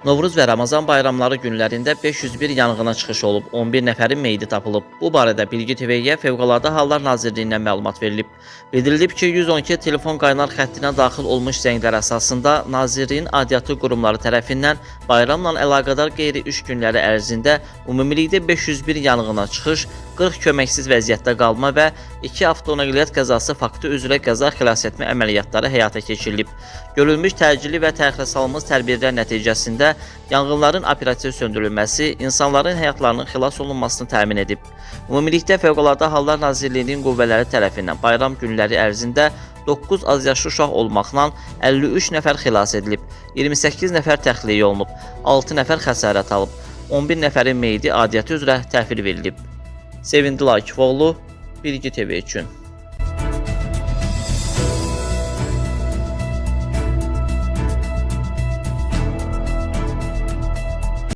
Novruz və Ramazan bayramları günlərində 501 yanğına çıxış olub, 11 nəfərin meyidi tapılıb. Bu barədə Bilgi TV-yə Fövqəladə Hallar Nazirliyindən məlumat verilib. Bildirilib ki, 112 telefon qaynar xəttinə daxil olmuş zənglər əsasında Nazirliyin aidiyyatı qurumları tərəfindən bayramla əlaqədar qeyri-iş günləri ərzində ümumilikdə 501 yanğına çıxış, 40 köməksiz vəziyyətdə qalma və 2 avtonəqliyyat qəzası faktı üzrə qəza xilasetmə əməliyyatları həyata keçirilib. Görülmüş təcili və təxirəsalınmaz tədbirlər nəticəsində yanğınların operativ söndürülməsi insanların həyatlarının xilas olunmasını təmin edib. Ümumilikdə Fövqəladə Hallar Nazirliyinin qüvvələri tərəfindən bayram günləri ərzində 9 azyaşlı uşaq olmaqla 53 nəfər xilas edilib, 28 nəfər təxliyə olunub, 6 nəfər xəsarət alıb, 11 nəfərin meyidi aidiyyatı üzrə təhvil verilib. Sevindli Akifoğlu, Bilgi TV üçün.